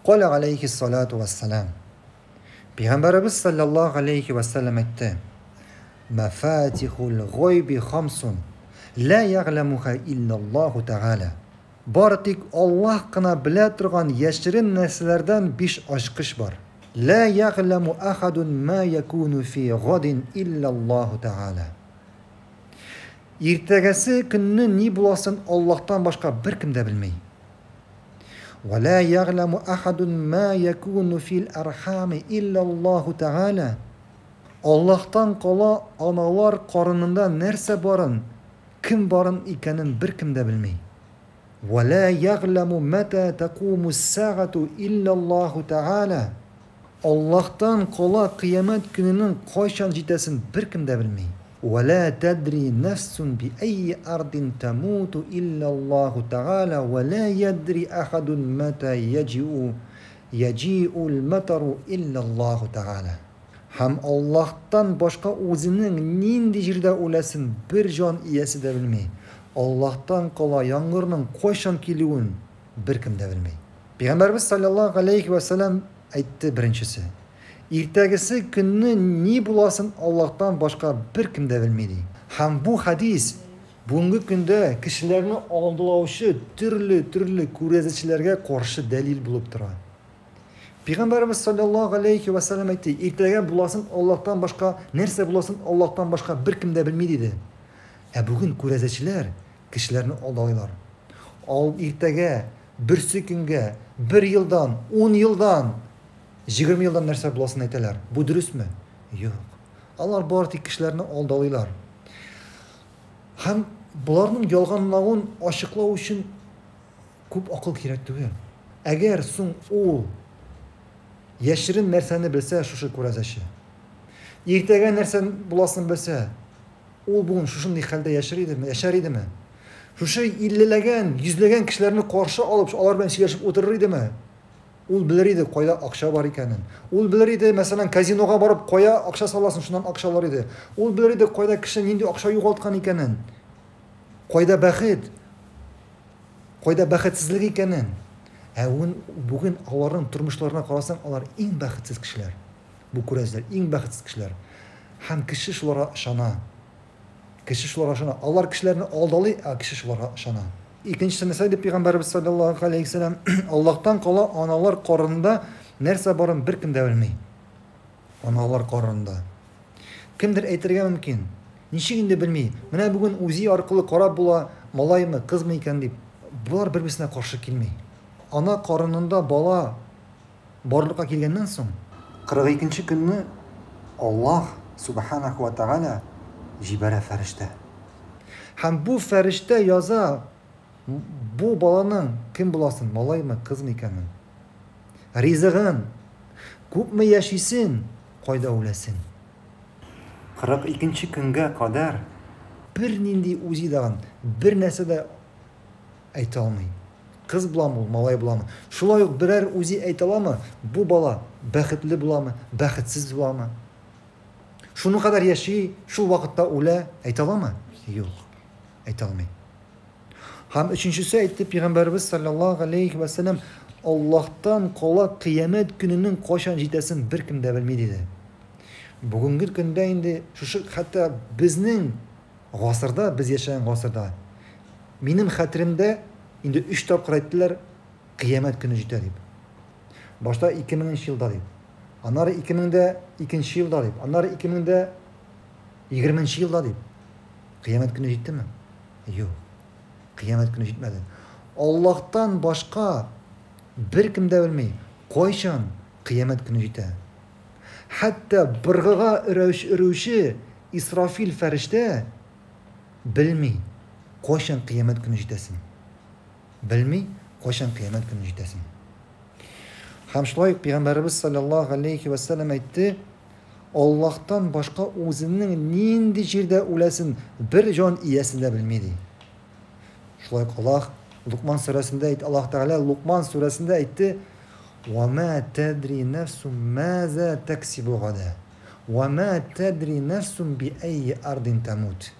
Каля алейхиссалату вассалам. Пәйгамбәребез саллаллаһу алейхи вассалам әйтте: Мафатихул гайби хамсун ла ягъламуха иллаллаһу тәгалә. Бары тик Аллаһ кына белә торган яшерен нәрсәләрдән биш ачкыч бар. Ла ягъламу ахадун ма якуну фи гадин иллаллаһу тәгалә. Иртәгәсе көнне ни буласын Аллаһтан башка беркем дә белми. Ва ла ягъламу ахадун ма якуну фил архами иллаллаһу тәгалә. Аллаһтан кала аналар карынында нәрсә барын, кем барын икәнен беркем дә белми. Ва ла ягъламу мата такуму ссагату иллаллаһу тәгалә. Аллаһтан кала кыямәт көненең кайчан җитәсен беркем дә белми. Ва ла тадри нәфсун би әйи ардин тамуту иллаллаһу тәгалә ва ла ядри ахадун мата яҗиу яҗиул матару иллаллаһу тәгалә. Һәм Аллаһтан башка үзенең нинди җирдә үләсен бер җан иясе дә белми. Аллаһтан кала яңгырның кайчан килүен беркем дә белми. Пәйгамбәребез саллаллаһу галәйһи вә сәлам әйтте беренчесе. Иртәгесе көнне ни буласын Аллаһтан башка беркем дә белми ди. Һәм бу хәдис бүгенге көндә кешеләрне алдалаучы төрле-төрле күрәзәчеләргә каршы дәлил булып тора. Пәйгамбәребез саллаллаһу галәйһи вә сәлам әйтте, иртәгә буласын Аллаһтан башка, нәрсә буласын Аллаһтан башка беркем дә белми диде. Ә бүген күрәзәчеләр кешеләрне алдалыйлар. Ал иртәгә, берсе көнгә, бер елдан, ун елдан, 20 елдан нәрсә буласын әйтәләр. Бу дөресме? Юк. Алар бары тик кешеләрне алдалыйлар. Һәм боларның ялганлавын ачыклау өчен күп акыл кирәк түгел. Әгәр соң ул яшерен нәрсәне белсә, шушы күрәзәче. Иртәгә нәрсә буласын белсә, ул бүген шушындый хәлдә яшер идеме, яшәр идеме? Шушы иллеләгән, йөзләгән кешеләрне каршы алып, алар белән сөйләшеп утырыр идеме? Ул белер иде, кайда акча бар икәнен. Ул белер иде, мәсәлән, казинога барып, кая акча саласын, шуннан акча алыр иде. Ул белер иде, кайда кеше нинди акча югалткан икәнен. Кайда бәхет, кайда бәхетсезлек икәнен. Ә бүген аларның тормышларына карасаң, алар иң бәхетсез кешеләр. Бу күрәзләр, иң бәхетсез кешеләр. Һәм кеше шуларга ышана. Кеше шуларга ышана. Алар кешеләрне алдалый, ә кеше шуларга ышана. Икенчесе нәрсә дип пәйгамбәребез саллаллаһу алейһи вәсәлләм, Аллаһтан кала аналар карынында нәрсә барын беркем дә белми. Аналар карынында. Кемдер әйтергә мөмкин, ничек инде белми? Менә бүген УЗИ аркылы карап була, малаймы, кызмы икән дип. Болар бер-берсенә каршы килми. Ана карынында бала барлыкка килгәннән соң, 42 нче көнне Аллаһ Сүбхәнәһү вә Тәгалә җибәрә фәрештә. Һәм бу фәрештә яза бу баланың кем буласын, малаймы, кызмы икәнен. Ризыгын, күпме яшисен, кайда үләсен. 42 нче көнгә кадәр бернинди УЗИ дагын, бер нәрсә дә әйтә алмый. Кыз буламы ул, малай буламы? Шулай ук берәр үзе әйтә аламы, бу бала бәхетле буламы, бәхетсез буламы? Шуның кадәр яши, шул вакытта үлә, әйтә аламы? Юк, әйтә алмый. Һәм өченчесе әйтте пәйгамбәребез саллаллаһу алейхи ва сәлләм, Аллаһтан кала кыямәт көненең кайчан җитәсен беркем дә белми диде. Бүгенге көндә инде шушы хәтта безнең гасырда, без яшәгән гасырда, минем хәтеремдә инде өч тапкыр әйттеләр, кыямәт көне җитә дип. Башта 2000 нче елда дип. Аннары 2002 елда дип. Аннары 2020 нче елда дип. Кыямәт көне җиттеме? Юк. Кыямәт көне җитмәде. Аллаһтан башка беркем дә белми, кайчан кыямәт көне җитә. Хәтта быргыга өрүче Исрафил фәрештә белми, кайчан кыямәт көне җитәсен. Белми, кайчан кыямәт көне җитәсен. Һәм шулай ук Пәйгамбәребез саллаллаһу алейхи вә сәлләм әйтте, Аллаһтан башка үзенең нинди җирдә үләсен бер җан иясе дә белми ди. Шулай ук Аллаһ Лукман сүрәсендә әйтте, Аллаһ Тәгалә Лукман сүрәсендә әйтте, "Ва ма тадри нафсун маза таксибу гада, ва ма тадри нафсун би айи ардин тамут."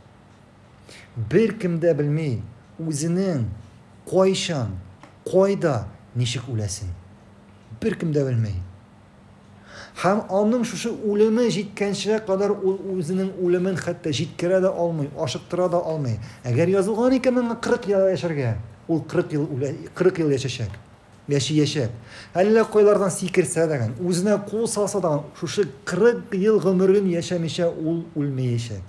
Беркем дә белми үзенең кайчан, кайда, ничек үләсен. беркем дә белми. Һәм аның шушы үлеме җиткәнчегә кадәр ул үзенең үлемен хәтта җиткерә дә алмый, ашыктыра да алмый. Әгәр язылган икән аңа 40 ел яшәргә, ул 40 ел үлә, 40 ел яшәчәк. Яшәячәк. Әллә кайлардан сикерсә дә, үзенә кул салса да, шушы 40 ел гомерен яшәмичә ул үлмәячәк.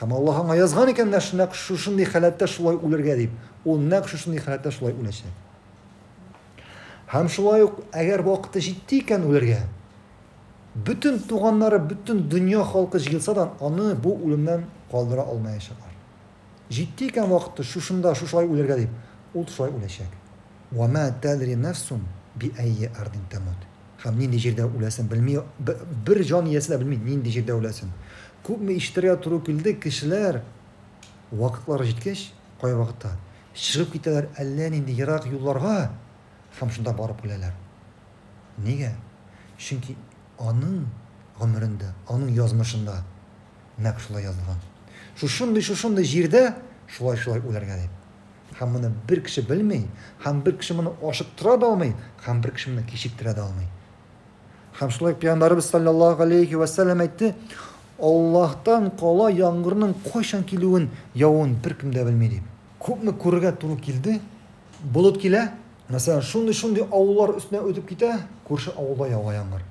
Һәм Аллаһ аңа язган икән нәкъ шушындый халәттә шулай үлергә дип, ул нәкъ шушындый халәттә шулай үләчәк. Һәм шулай ук, әгәр вакыты җитте икән үлергә, бөтен туганнары, бөтен дөнья халкы җыелса да, аны бу үлемнән калдыра алмаячаклар. Җитте икән вакыты шушында, шушылай үлергә дип, ул шулай үләчәк. Ва ма тадри нафсун би айи ардин тамут. Һәм нинди җирдә үләсен белми, бер җан иясе дә белми нинди җирдә үләсен. Күпме ишетергә туры килде, кешеләр вакытлары җиткәч, кай вакытта чыгып китәләр әллә нинди ерак юлларга һәм шунда барып үләләр. Нигә? Чөнки аның гомерендә, аның язмышында нәкъ шулай язылган. Шушындый-шушындый җирдә шулай-шулай үләргә дип. Һәм моны бер кеше белми, һәм бер кеше моны ашыктыра да алмый, һәм бер кеше моны кичектерә дә алмый. Һәм шулай Пәйгамбәребез саллаллаһу алейхи ва сәлләм әйтте, Аллаһтан кала яңгырның кайчан килүен, явуын беркем дә белми дип. Күпме күрергә туры килде, болыт килә, мәсәлән, шундый-шундый авыллар өстенә үтеп китә, күрше авылда ява яңгыр.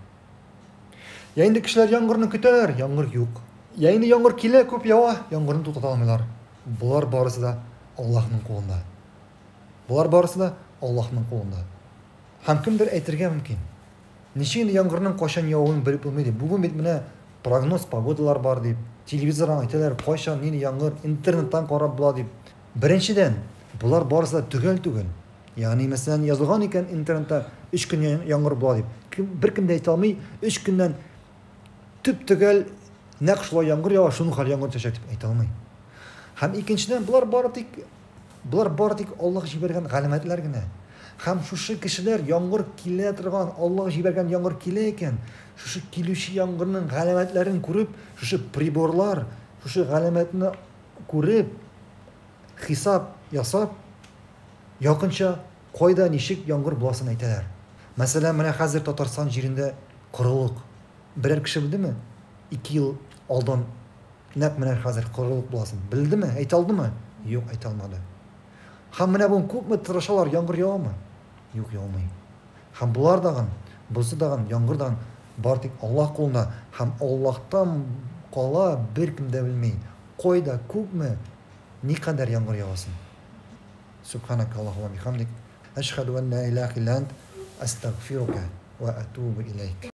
Я инде кешеләр яңгырны көтәләр, яңгыр юк. Я инде яңгыр килә, күп ява, яңгырны туктата алмыйлар. Болар барысы да Аллаһның кулында. Болар барысы да Аллаһның кулында. Һәм кемдер әйтергә мөмкин. Ничек инде яңгырның кайчан явуын белеп булмый дип. Бүген бит менә прогноз погодалар бар дип, телевизордан әйтәләр, кайчан нинди яңгыр, интернеттан карап була дип. Беренчедән, болар барысы да төгәл түгел. Ягъни, мәсәлән, язылган икән интернетта 3 көн яңгыр була дип. Кем, беркем дә әйтә алмый, 3 көннән төп-төгәл нәкъ шулай яңгыр ява, шуның хәл яңгыр төшәчәк дип әйтә алмый. Һәм икенчедән, болар бары тик Аллаһ җибәргән галәмәтләр генә. Һәм шушы кешеләр яңгыр килә торган, Аллаһ җибәргән яңгыр килә икән, шушы килүче яңгырның галәмәтләрен күреп, шушы приборлар, шушы галәмәтне күреп, хисап ясап, якынча кайда ничек яңгыр буласын әйтәләр. Мәсәлән, менә хәзер Татарстан җирендә корылык. Берәр кеше белдеме? 2 ел алдан нәкъ менә хәзер корылык буласын. Белдеме? Әйтә алдымы? Юк, әйтә алмады. Һәм менә бүген күпме тырышалар, яңгыр явамы? Юк, яумый. Һәм болар дагын, бусы дагын, яңгыр дагын бар тик Аллаһ кулында һәм Аллаһтан кала беркем дә белми. Кайда, күпме, никадәр яңгыр явасын. Субханак Аллаһумма бихамдик. Әшһәду ан ла илаһа илля ант, астагфирука ва атубу илейк.